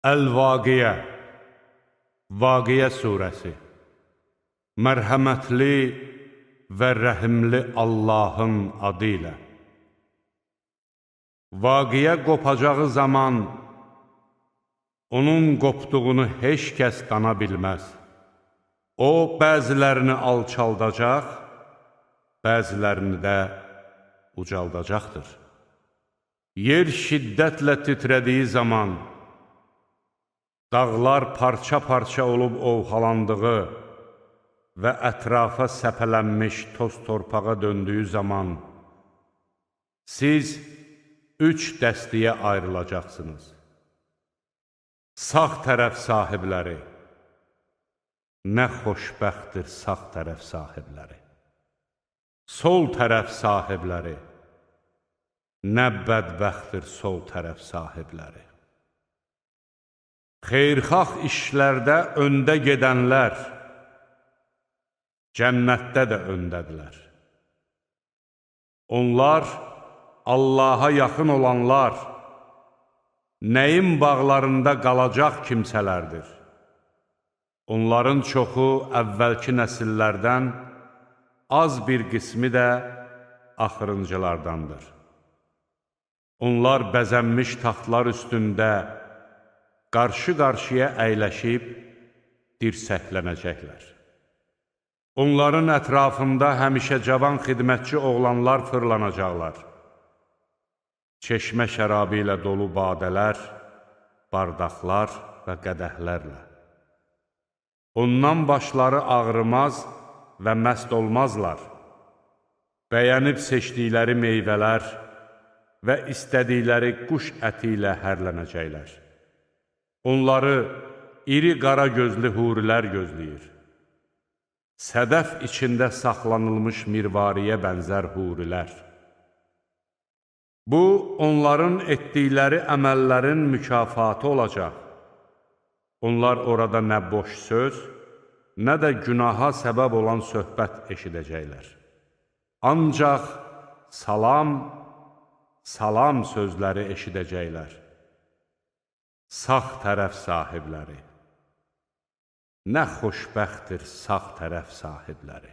Əl-Vaqiyə, Vaqiyə surəsi. Mərhəmətli və rəhimli Allahın adı ilə. Vaqiyə qopacağı zaman onun qopduğunu heç kəs dana bilməz. O, bəzilərini alçaldacaq, bəzilərini də ucaldacaqdır. Yer şiddətlə titrədiyi zaman, dağlar parça-parça olub ovhalandığı və ətrafa səpələnmiş toz torpağa döndüyü zaman, siz üç dəstəyə ayrılacaqsınız. Sağ tərəf sahibləri, nə xoşbəxtdir sağ tərəf sahibləri. Sol tərəf sahibləri, nə bədbəxtdir sol tərəf sahibləri. Xeyirxah işlərdə öndə gedənlər, cənnətdə də öndədirlər. Onlar, Allaha yaxın olanlar, nəyin bağlarında qalacaq kimsələrdir. Onların çoxu əvvəlki nəsillərdən, az bir qismi də axırıncılardandır. Onlar bəzənmiş taxtlar üstündə qarşı-qarşıya əyləşib dirsəklənəcəklər. Onların ətrafında həmişə cavan xidmətçi oğlanlar fırlanacaqlar. Çeşmə şərabı ilə dolu badələr, bardaqlar və qədəhlərlə. Ondan başları ağrımaz və məst olmazlar. Bəyənib seçdikləri meyvələr və istədikləri quş əti ilə hərlənəcəklər. Onları iri qara gözlü hurilər gözləyir. Sədəf içində saxlanılmış mirvariyə bənzər hurilər. Bu, onların etdikləri əməllərin mükafatı olacaq. Onlar orada nə boş söz, nə də günaha səbəb olan söhbət eşidəcəklər. Ancaq salam, salam sözləri eşidəcəklər. Sağ tərəf sahibləri, nə xoşbəxtdir sağ tərəf sahibləri.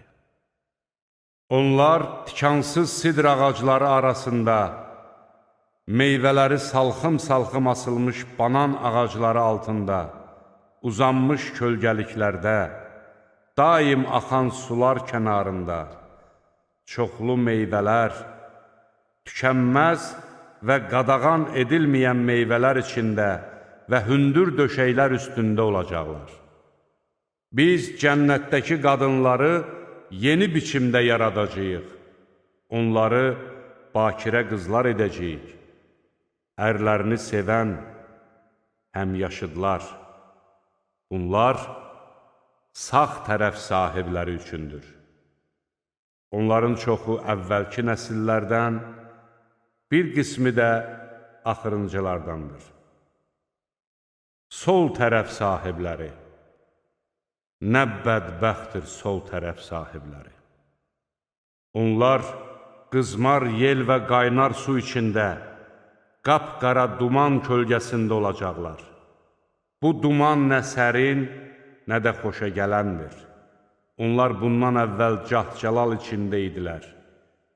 Onlar tikansız sidr ağacları arasında, meyvələri salxım-salxım asılmış banan ağacları altında, uzanmış kölgəliklərdə, daim axan sular kənarında, çoxlu meyvələr, tükənməz və qadağan edilməyən meyvələr içində və hündür döşəklər üstündə olacaqlar. Biz cənnətdəki qadınları yeni biçimdə yaradacağıq. Onları bakirə qızlar edəcəyik. Ərlərini sevən həmyaşıdlar. Bunlar sağ tərəf sahibləri üçündür. Onların çoxu əvvəlki nəsillərdən, bir qismi də axırıncılardandır. Sol tərəf sahibləri, nə bədbəxtdir sol tərəf sahibləri. Onlar qızmar yel və qaynar su içində, qapqara duman kölgəsində olacaqlar. Bu duman nə sərin, nə də xoşa gələndir. Onlar bundan əvvəl cah-cəlal içində idilər.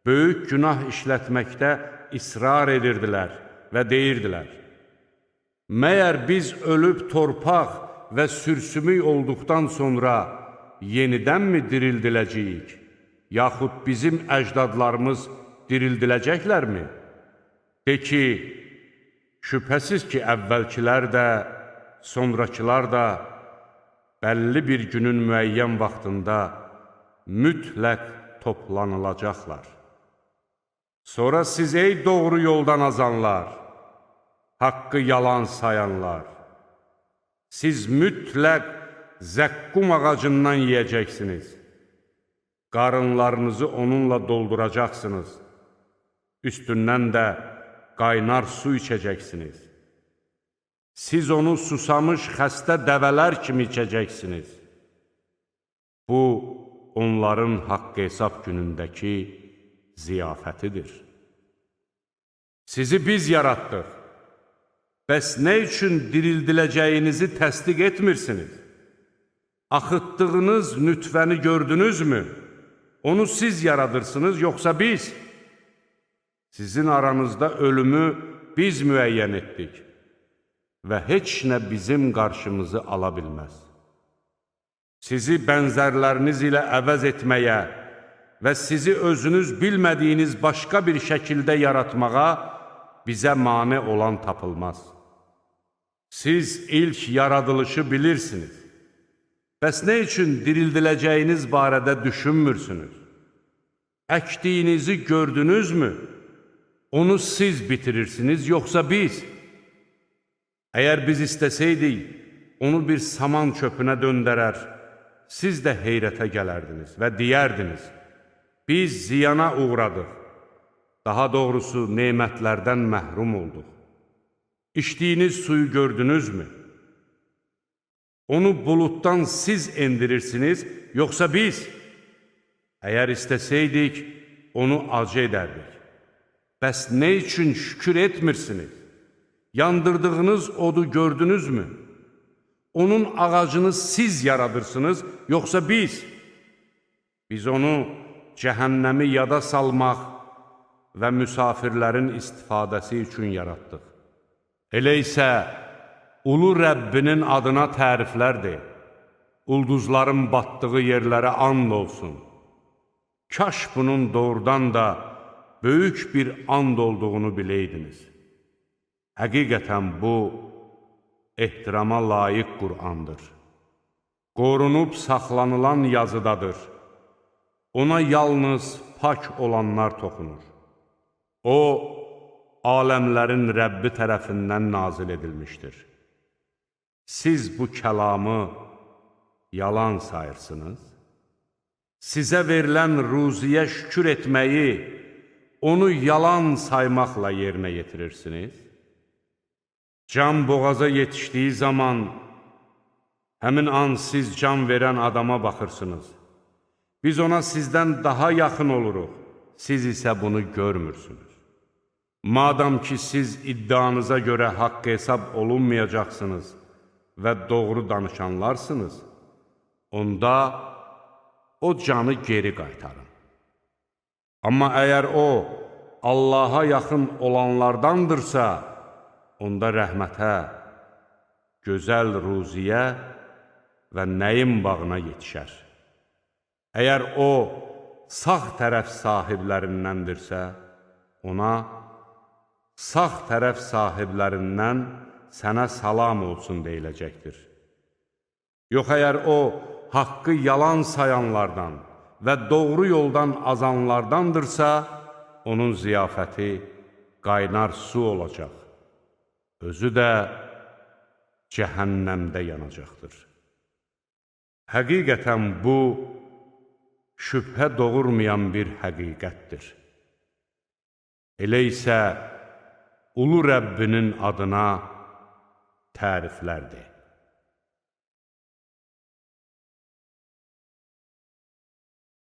Böyük günah işlətməkdə israr edirdilər və deyirdilər: Məyər biz ölüb torpaq və sürsümük olduqdan sonra yenidənmi dirildiləcəyik? Yaxud bizim əcdadlarımız dirildiləcəklərmi? De ki, şübhəsiz ki, əvvəlkilər də, sonrakılar da bəlli bir günün müəyyən vaxtında mütləq toplanılacaqlar. Sonra siz ey doğru yoldan azanlar, haqqı yalan sayanlar, siz mütləq zəqqum ağacından yiyəcəksiniz. Qarınlarınızı onunla dolduracaqsınız. Üstündən də qaynar su içəcəksiniz. Siz onu susamış xəstə dəvələr kimi içəcəksiniz. Bu, onların haqq hesab günündəki ziyafətidir. Sizi biz yaratdıq. Bəs nə üçün dirildiləcəyinizi təsdiq etmirsiniz? Axıtdığınız nütvəni gördünüzmü? Onu siz yaradırsınız, yoxsa biz? Sizin aranızda ölümü biz müəyyən etdik və heç nə bizim qarşımızı ala bilməz. Sizi bənzərləriniz ilə əvəz etməyə və sizi özünüz bilmədiyiniz başqa bir şəkildə yaratmağa bizə mane olan tapılmaz. Siz ilk yaradılışı bilirsiniz. Bəs nə üçün dirildiləcəyiniz barədə düşünmürsünüz? Əkdiyinizi gördünüzmü? Onu siz bitirirsiniz, yoxsa biz? Əgər biz istəsəydik, onu bir saman çöpünə döndərər, siz də heyrətə gələrdiniz və deyərdiniz, biz ziyana uğradıq, daha doğrusu nemətlərdən məhrum olduq. İçdiyiniz suyu gördünüzmü? Onu bulutdan siz endirirsiniz, yoxsa biz? Əgər istəsəydik, onu acı edərdik. Bəs nə üçün şükür etmirsiniz? Yandırdığınız odu gördünüzmü? Onun ağacını siz yaradırsınız, yoxsa biz? Biz onu cəhənnəmi yada salmaq və müsafirlərin istifadəsi üçün yaratdıq. Elə isə Ulu Rəbbinin adına təriflərdir. Ulduzların batdığı yerlərə and olsun. Kaş bunun doğrudan da böyük bir and olduğunu biləydiniz. Həqiqətən bu, ehtirama layiq Qur'andır. Qorunub saxlanılan yazıdadır. Ona yalnız pak olanlar toxunur. O, aləmlərin Rəbbi tərəfindən nazil edilmişdir. Siz bu kəlamı yalan sayırsınız. Sizə verilən ruziyə şükür etməyi, onu yalan saymaqla yerinə yetirirsiniz. Can boğaza yetişdiyi zaman, həmin an siz can verən adama baxırsınız. Biz ona sizdən daha yaxın oluruq, siz isə bunu görmürsünüz. Madam ki siz iddianıza görə haqq hesab olunmayacaqsınız və doğru danışanlarsınız, onda o canı geri qaytarın. Amma əgər o, Allaha yaxın olanlardandırsa, onda rəhmətə, gözəl ruziyə və nəyim bağına yetişər. Əgər o, sağ tərəf sahiblərindəndirsə, ona sağ tərəf sahiblərindən sənə salam olsun deyiləcəkdir. Yox, əgər o, haqqı yalan sayanlardan və doğru yoldan azanlardandırsa, onun ziyafəti qaynar su olacaq. Özü də cəhənnəmdə yanacaqdır. Həqiqətən bu, şübhə doğurmayan bir həqiqətdir. Elə isə Ulu Rəbbinin adına təriflərdir.